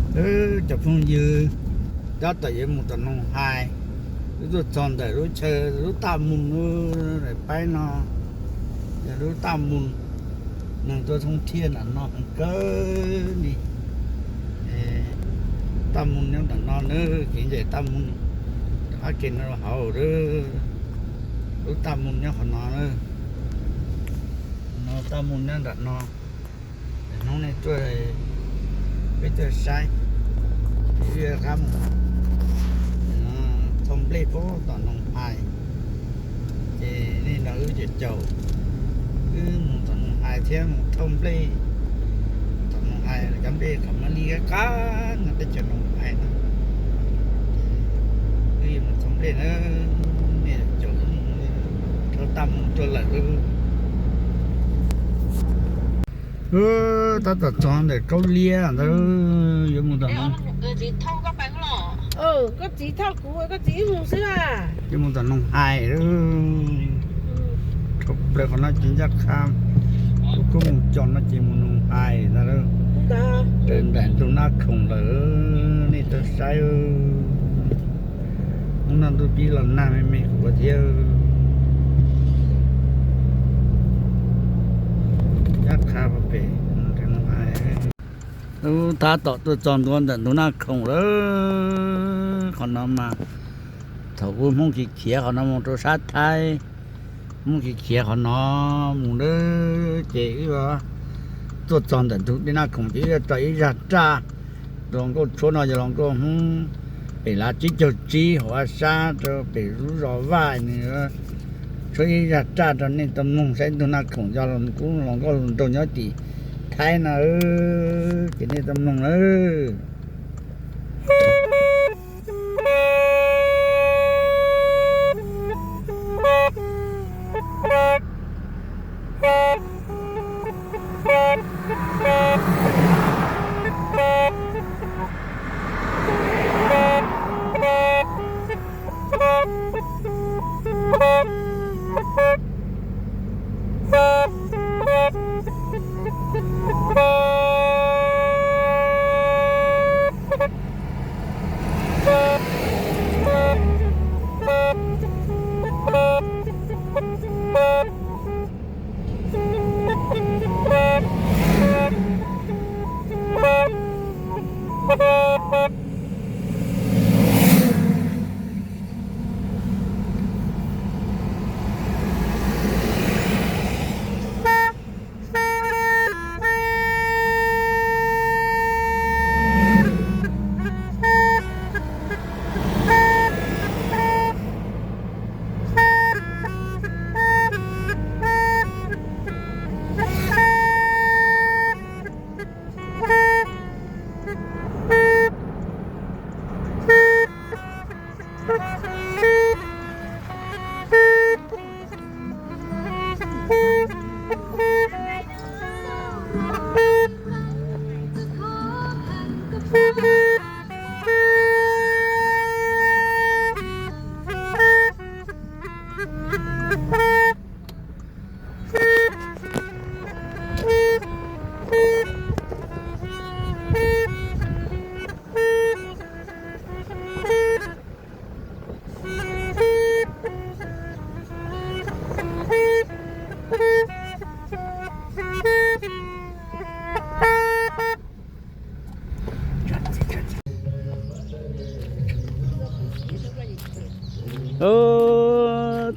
Cov phooj ywg, tab tom yuav mus tom Noog Hais, wb tuaj txog ntawm lub chaw lub Taj Moos lub daim paib no, yog lub Taj Moos, neeg tuaj thoob thiab nram no heev kawg li. Taj Moos nyob nram no na, kev ncaim Taj Moos rov qab kev no rau hauv lawm. Lub Taj Moos nyob qhov no na, no Taj Moos nyob nram no. Hnub no tuaj, peb tuaj saib, wb rov qab mus thauj nplej puag tom Noog Hais. Ces nej nrog wb caum caum, wb mus tom Noog Hais thiab mus thauj nplej tom Noog Hais, cov nplej qhov muaj li qab qab no, teb chaws Noog Hais no. Wb yuav mus thauj nplej na, nej caum wb mus, rau Taj Moos tuaj lawm. Tab tom txog ntawm Kaub Liab ntawd, yuav mus tom Noog, koj txiv thauj kuv, koj txiv wb mus xwb a. Yuav mus tom Noog Hais. Thaum plaws qhov no ces ncaj qha, kuv kuj mus cov no ces mus Noog Hais ntag. Raws nraim ntug Naj Khoom lawm, nej tau saib. Hnub no ntuj pib los nag me me kuv thiab. Ncaj qha pem, tab tom tuaj txog ntua ntawm ntug Naj Khoom lawm. Qhov no mas thaum ub Hmoob khiav khiav qhov no mus rau sab Thaib, Hmoob khiav khiav qhov no mus lawm. Ces wb tuaj txog ntawm ntug dej Naj Khoom ces wb yuav tso ib zaj raj rau hluas nkauj tshuab no, yog hluas nkauj Hmoob pem lav tsib caug tsib hauv sab rau pem lub zos Vaj, nws tshuab ib zaj raj rau nej tau mloog saib ntug Naj Khoom yog kuv hluas nkauj hluas nraug nyob tim Thaib no, ces nej tau mloog nawb.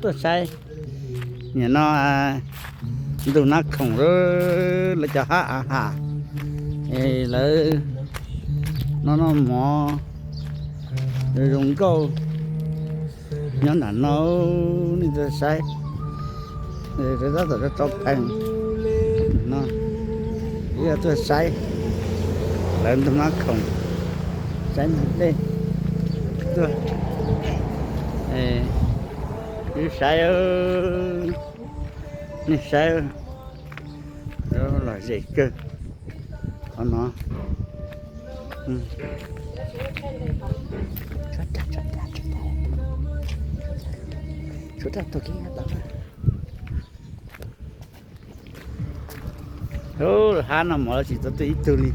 Tuaj saib, nim no ntug Naj Khoom lawv cov hab av ham, lawv noj noj mov zoo nkauj nyob nram no, nej tuaj saib. Tab tom tso tso pheej no, wb tuaj saib lawv ntug Naj Khoom, saib ntug dej tuaj, wb saib, nej saib, lom zem kawg qhov no. Hab no mov tsis tau tuaj ib tug li.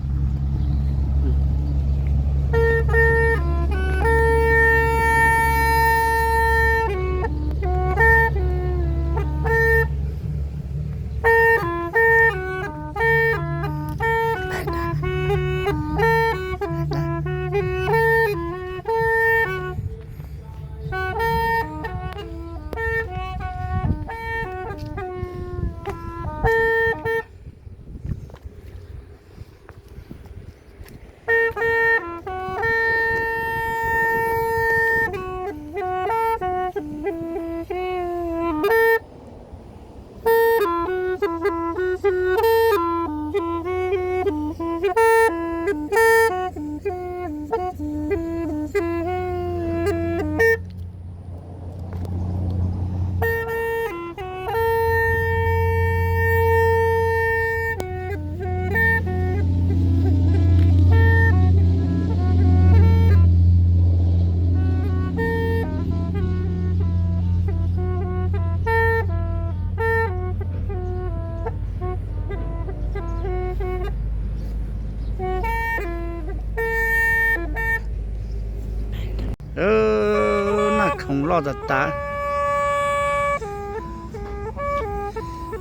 Loj tas tas.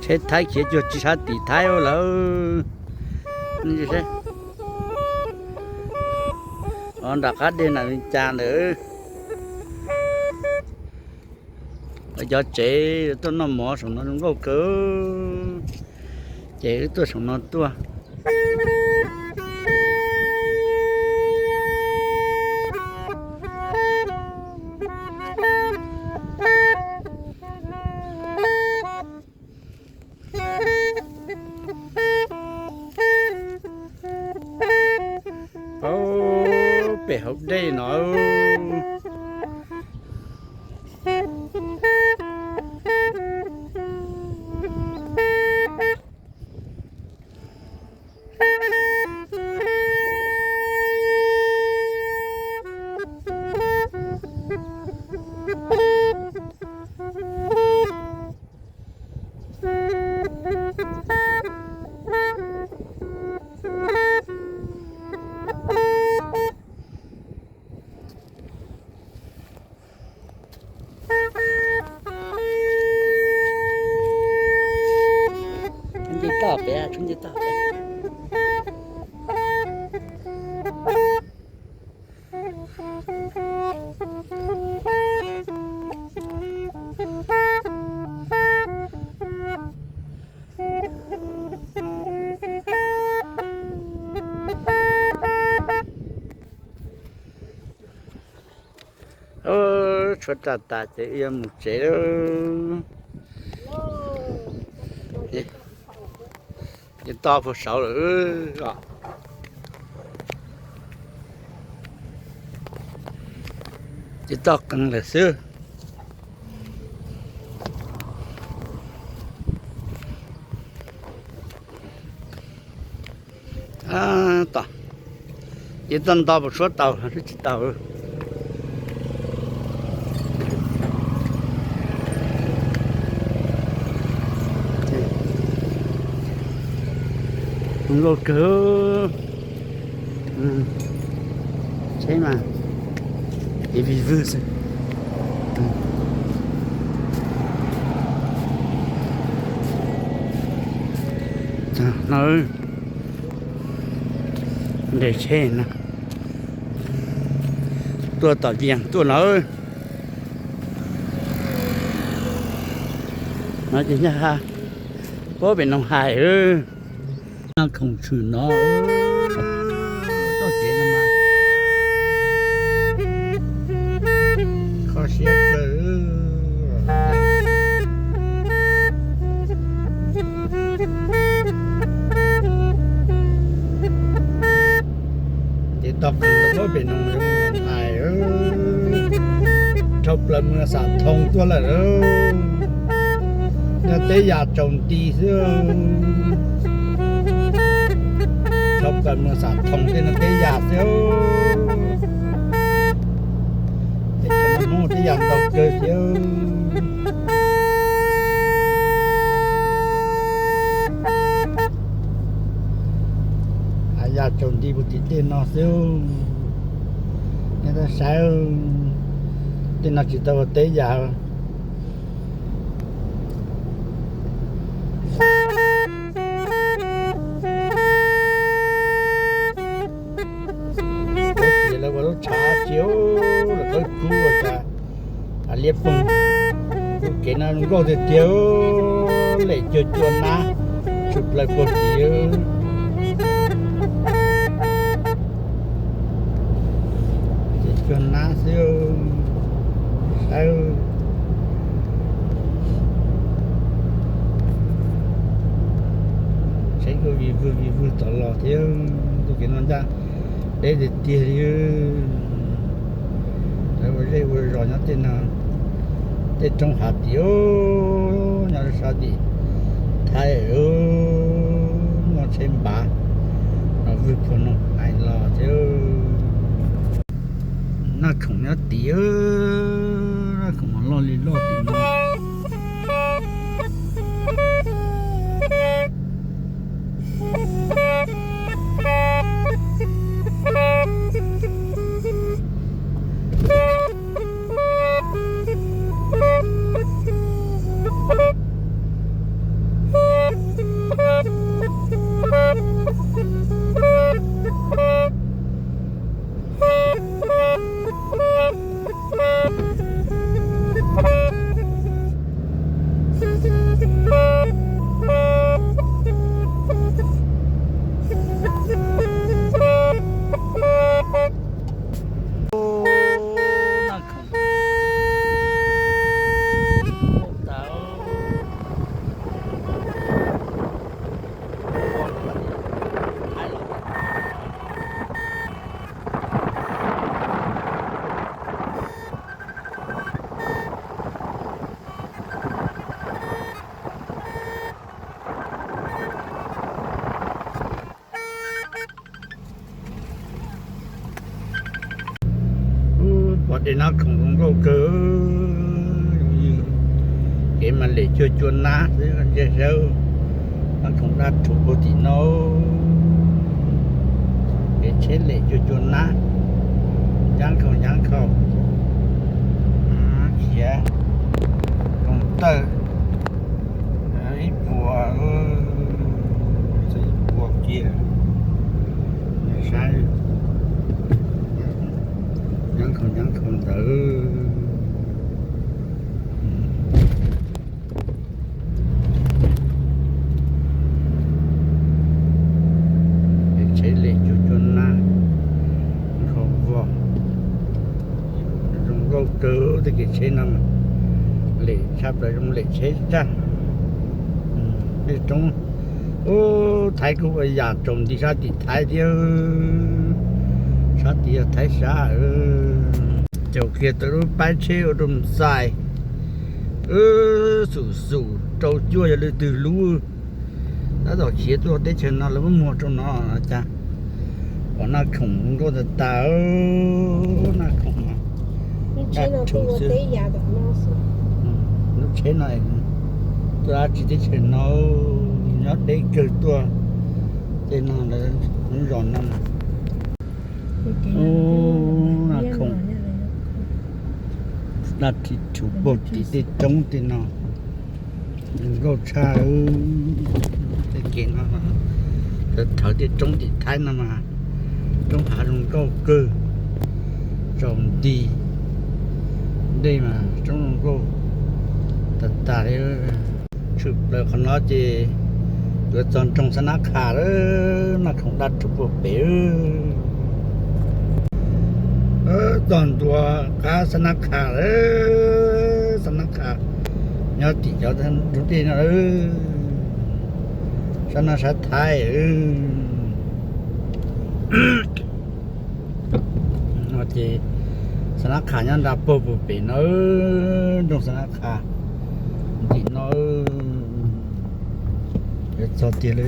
Tsheb Thaib khiav cuag tsis sab tim Thaib lawm. Nram qab dej na li cas ntawd. Cov tsev tuaj noj mov saum no zoo nkauj kawg, ces wb tuaj saum no tuaj. Pem hauv dej no. Nce toj pem, nce toj pem. Tshuav raj tas ces wb yuav mus tsev lawm. Ces toj puag saud lawm. Ces toj qees lawm xwb. Tab tom, ces toj nto puas suab tau, tsis tau. Nkauj kawg. Tsheb mas, ces vij vwg xwb. No, nres tsheb no, tuaj tom Vias tuaj lawm. No ces nyob puag pem Noog Hais. Noj khoom tshwm no, txoj kev no mas kho siab kawg. Ces tog qees rau puag pem Noog Hais, dhau plaws mus Xam Thoo tuaj lawm. Nyob teb yas tsaus nti xwb. Dhau plaws mus Xam Thoo tej no teb yas xwb. Ces Hmoob teb yas ntau kawg xwb. Yas tsaus nti puag tim tej no xwb. Nyob tab saib, tej no tsis tau ua teb yas. Lawv ua lub tshav tsis, lawv qawb kub ua cas liab ploog. Lub kev no nkauj tiag tiag, lem cuag cua nab tshwm plaws puag tim. Ces cua nab xwb, saib. Tsheb kuj vij vwg vij vwg tom los thiab. Tus kev no ncaj deb tiag tiag li. Lawv ua zej ua zos nyob tej no, tej roob hav tim, nyob sab tim Thaib, muaj tsheb npav los vwg puag Noog Hais los thiab. Noj khoom nyob tid, noj khoom loj li loj tim no. Dej Nab Khoom zoo nkauj kawg, kev mas lem cuag cua nab xwb, ntsia saib Nab Khoom dab rhuv puag tim no. Kev tsheb lem cuag cua nab, nyab nkhaus nyab nkhaus, khiav koom tawj ib puas, ib puas kiag, saib nyab nkhaus nyab nkhaus ntawd. Kev tsheb lem cuag cua nab, nkhaus vog, zoo nkauj kawg tej kev tsheb no, lem tshaj plaws zoo lem tsheb tag. Tej roob, ub, Thaib kuj ua yam tsaus nti sab tim Thaib thiab, sab tim yog Thaib sab. Caum kiag tau lub paib tsheb ua rau mus xais, xum xum rau cuaj yog lwm tus lub. Tab tom khiav tuaj teb chaws no lawv muab muag rau no cas, pom Nab Khoom nkauj tas tas, Nab Khoom no, dab rhuv xwb. Lub tsheb no tuaj dab tsi teb chaws no, nyob deb kawg tuaj tej no lawv lub zos no. Nab Khoom, dab tsi rhuv puag tim tej roob tej no, nkauj tshaj. Tej kev no, thawv tej roob tim Thaib no mas roob hav zoo nkauj kawg, tsaus nti, dej mas roob zoo nkauj tas tas li. Tshwm plaws qhov no ces yuav txog nroog Xab Nab Khas lawm, Nab Khoom dab rhuv puag pem. Txog ntua qab Xab Nab Khas lawm, Xab Nab Khas nyob tim cov roob dej no, sab no sab Thaib. No ces Xab Nab Khas nyob nram puag puag pem no, nroog Xab Nab Khas ntim no. Txog tiag li.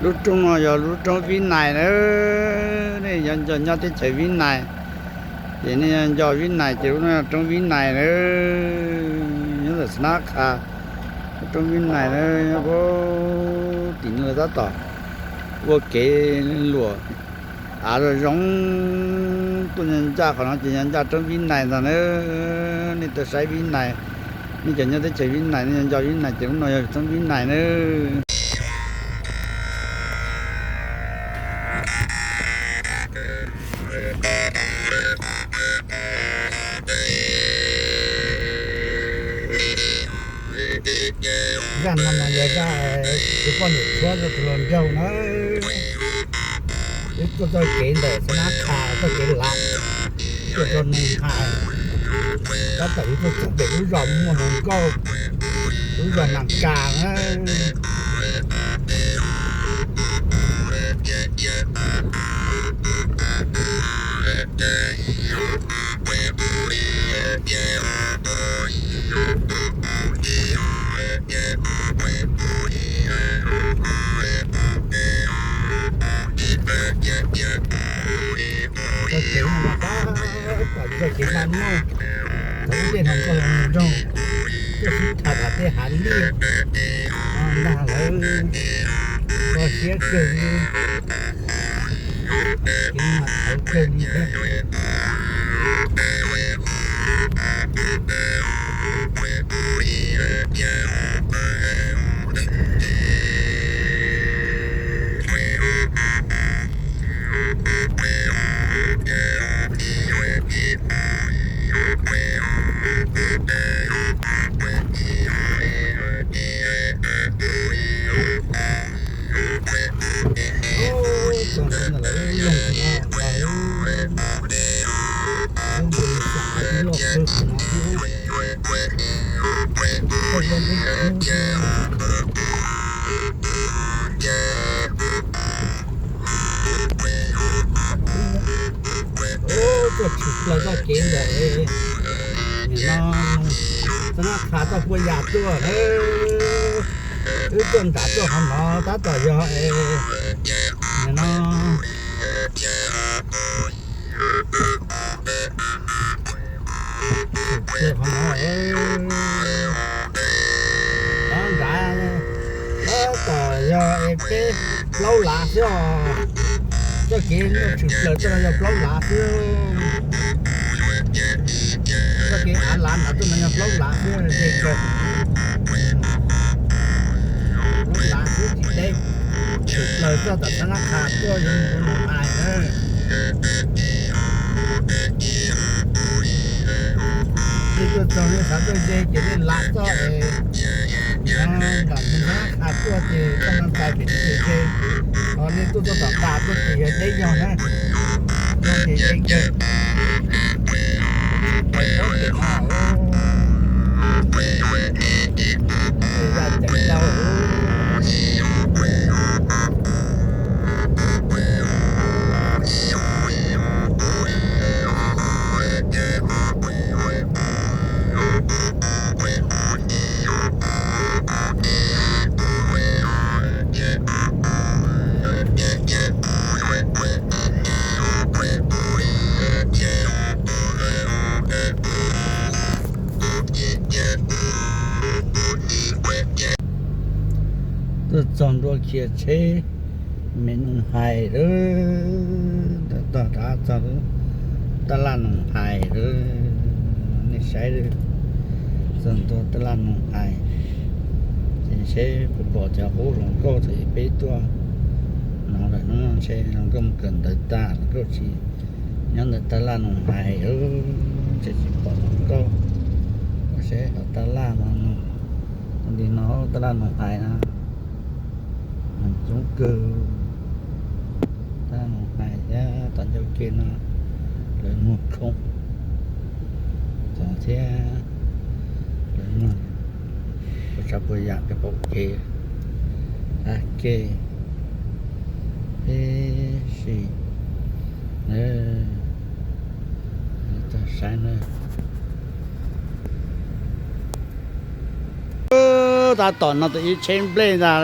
Lub roob no yog lub roob Vib Nais na. Nej yog nco nyob teb chaws Vib Nais ces nej yog nco Vib Nais ces lub no yog roob Vib Nais na. Nyob ntawm Xab Nab Khas, lub roob Vib Nais na, nyob puag tim no tab tom ua kev luam av zoo zoo tuaj nyob ncaj qhov no ces nyob ncaj roob Vib Nais ntag na. Nej tau saib Vib Nais, nej cov nyob teb chaws Vib Nais, nej nco Vib Nais ces lub no yog roob Vib Nais na. Zaj no mas yog zaj tus poj niam tshuab rau tus hluas nraug na. Wb tuaj txoj kev ntawm Xab Nab Khas txoj kev lav tuaj rau Noog Hais, tab tom wb tuaj txog pem lub zos muaj hluas nkauj, lub zos Nas Kas na. Txoj kev no mas tab tom txoj kev naj noj, thaum ub tej hluas nkauj hluas nraug tuaj sib tham tom tej hav liaj, ntag lawv kho siab kawg li. Kev no mas txawv kawg li thiab. Txog ntawm no lawv loog no, lub npua li xav loj kawg no thiab. Tuaj tshwm plaws txoj kev ntawm no, Xab Nab Khas txoj puas yas tuaj na. Wb tuaj nram tuaj qhov no tab tom yog no. Kev no mas txawv kawg li. Plaub lav xwb os. Txoj kev tshwm plaws tuaj no yog plaub lav xwb. Txoj kev av lav nram tuaj no yog plaub lav xwb, ze kawg. Plaub lav xwb tsis deb, tshwm plaws txog tom Tab Laj Qha tuaj yuav mus rau Noom Hais na. Nej tuaj txog nej xav tuaj ze ces nej lam txoj es nram Tab Laj Qha tuaj ces txoj no txais pem teb ze. Ho nej tuaj txog tom tas tuaj ces yog deb zog na, no ces ze kawg. Tuaj txog ntua khiav tsheb me Noom Hais lawm, tog rov txog Tab Laj Noom Hais lawm. Nej saib, txog ntua Tab Laj Noom Hais, ces seb puas pom cov qub hluas nkauj thaum peb tuaj no lawm no, ntshe hluas nkauj mus kawm ntawv tag, hluas nkauj tsis nyob ntawm Tab Laj Noom Hais, ntshe tsis pom hluas nkauj. Seb hauv Tab Laj no, li no Tab Laj Noom Hais na, coob kawg. Tab Laj Noom Hais thiab tom ncauj ke no lawv muag khoom tod thiab, lawv muag puas tsav puas yam pem qaum kev, qab ke peb si. Tog saib na. Tab tom no tus ib tsheb nplej ntag.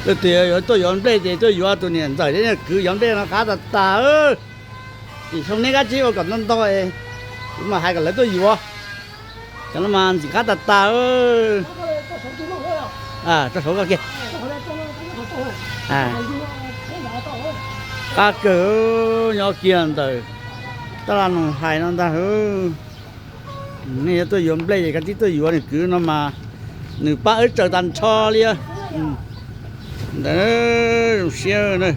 Leej twg yuav tuaj yuav nplej ces tuaj yuav, tus niam ntxawm thiab niam kwv yuav nplej no qab tas tas. Tim xyoo neb kab tsib ua kom ntau ntau, kuv mam hais kom lawv tuaj yuav. Cov no mas ntxim qab tas tas. Rau saud kiag. Qab kawg, nyob kiag ntawm Tab Laj Noom Hais no ntag. Nej yuav tuaj yuav nplej ces kav tsij tuaj yuav, nws kwv no mas nws pab wb tsaws tag nrho li. Ntawd zoo siab na.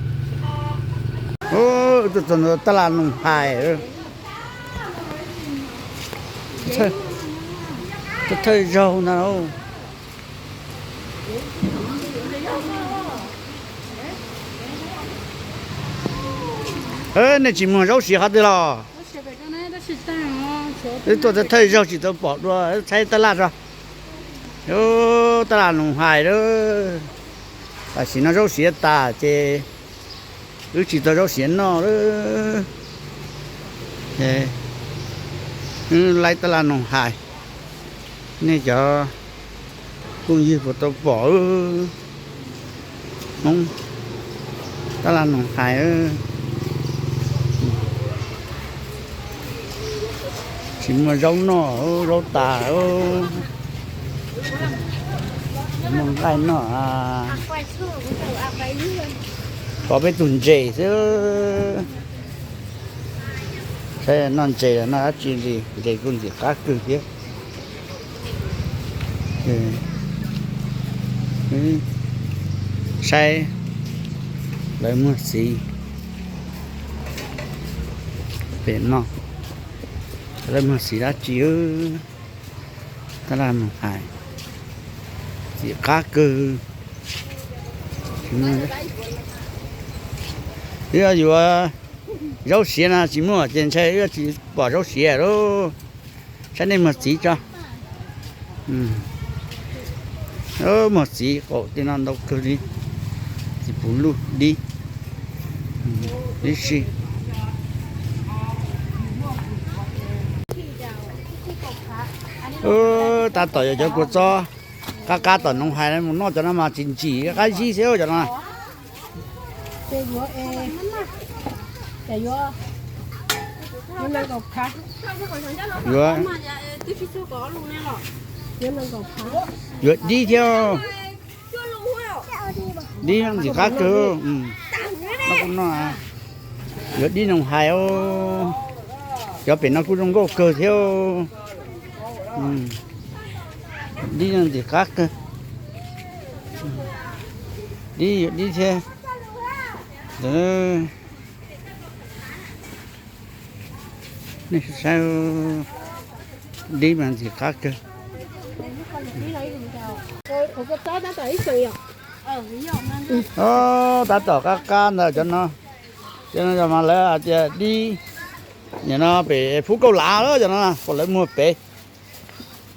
Tuaj txog Tab Laj Noom Hais, thawj zaug ntag. Nej tsis muag zaub siav qhov twg los? Wb tuaj thawj zaug tsis tau pom dua, tshaib tab laj tso. Tab laj Noom Hais lawm. Tam sim no zaub siav tas ces wb tsis tau zaub siav noj lawm. Laib tab laj Noom Hais, nej cov phooj ywg puas tau pom? Hmoob tab laj Noom Hais, tsis muaj zaub noj, zaub tas, tsis muaj nqaij noj, pov peb tug ntses xwb. Saib noj ntses los noj dab tsi li, ntses kuj ntxim qab kawg thiab. Saib lawv muag txiv pem no, lawv muag txiv dab tsi? Tab laj Noom Hais, ntxim qab kawg. Wb yuav zaub siav no tsis muaj ces ntshai wb tsis pom zaub siav lauj. Saib nej muag txiv tso. Muag txiv qaum tej no ntau kawg li. Txiv puv luj dib, dib si. Tab tom yog cov kua txob qab qab tom Noom Hais mus noj, cov no mas tsis ntsim, qab zib xwb cov no. Yuav, yuav dib thiab. Dib ntxim qab kawg. No kuj no, yuav dib noo hais. Cov pem no kuj zoo nkauj kawg thiab. Dib ntxim qab kawg. Dib yuav dib thiab. Nej saib, dib mas ntxim qab kawg. Tab tom qab qab ntawd cov no. Cov no mas lawv hais tias dib, nim no pem Phub Kauj Lav cov no, puas lawv muag pem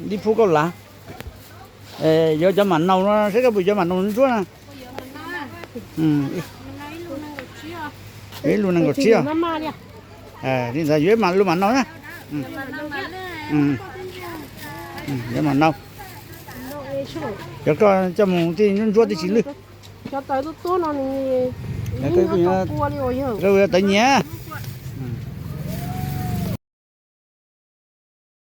dib Phub Kauj Lav. Yuav cov mam naus no, saib koj puas yuav mam naus ntsuab na. Ib lub nees nkaum tsib os. Li ntawd yuav lub mam naus na. Yuav mam naus. Cov koj coj mus tej ntsuab ntsuab tib si lwj. Koj yuav tawv nyias.